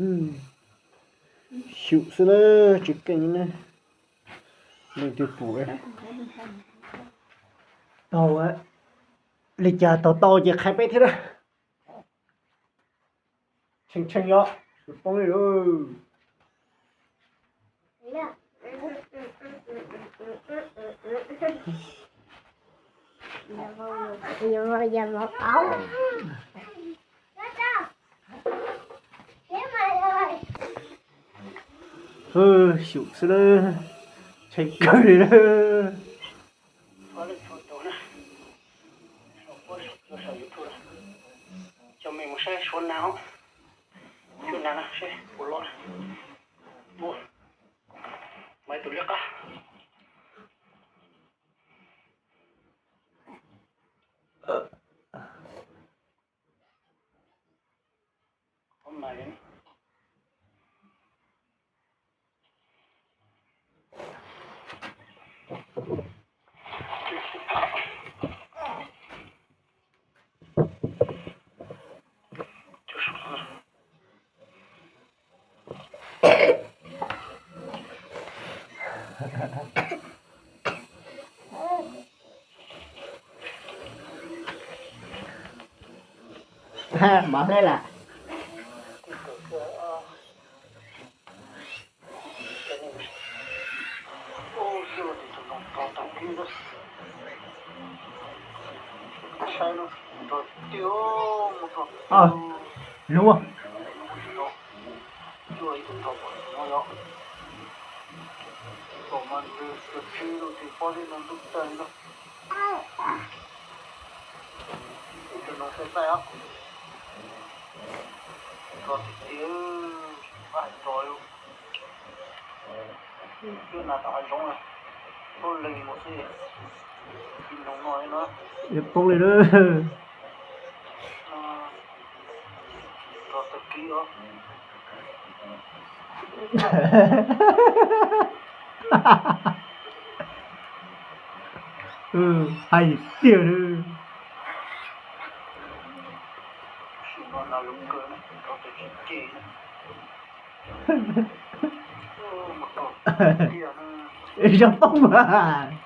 Xyum xwb na, tsis keej na. Leej twg pum tau li cas tau tau ces qhia peb thiab na. Tshee tshee os, poob li lawm. Xyum xwb na, tshee kawg li na. Coj mej mus saib suav nag, suav nag na seb puas los na. Ua, mas tus liab qab. Mov hleb lawm. Lub. Poob li na. Hais tiag li. Zog poob mas.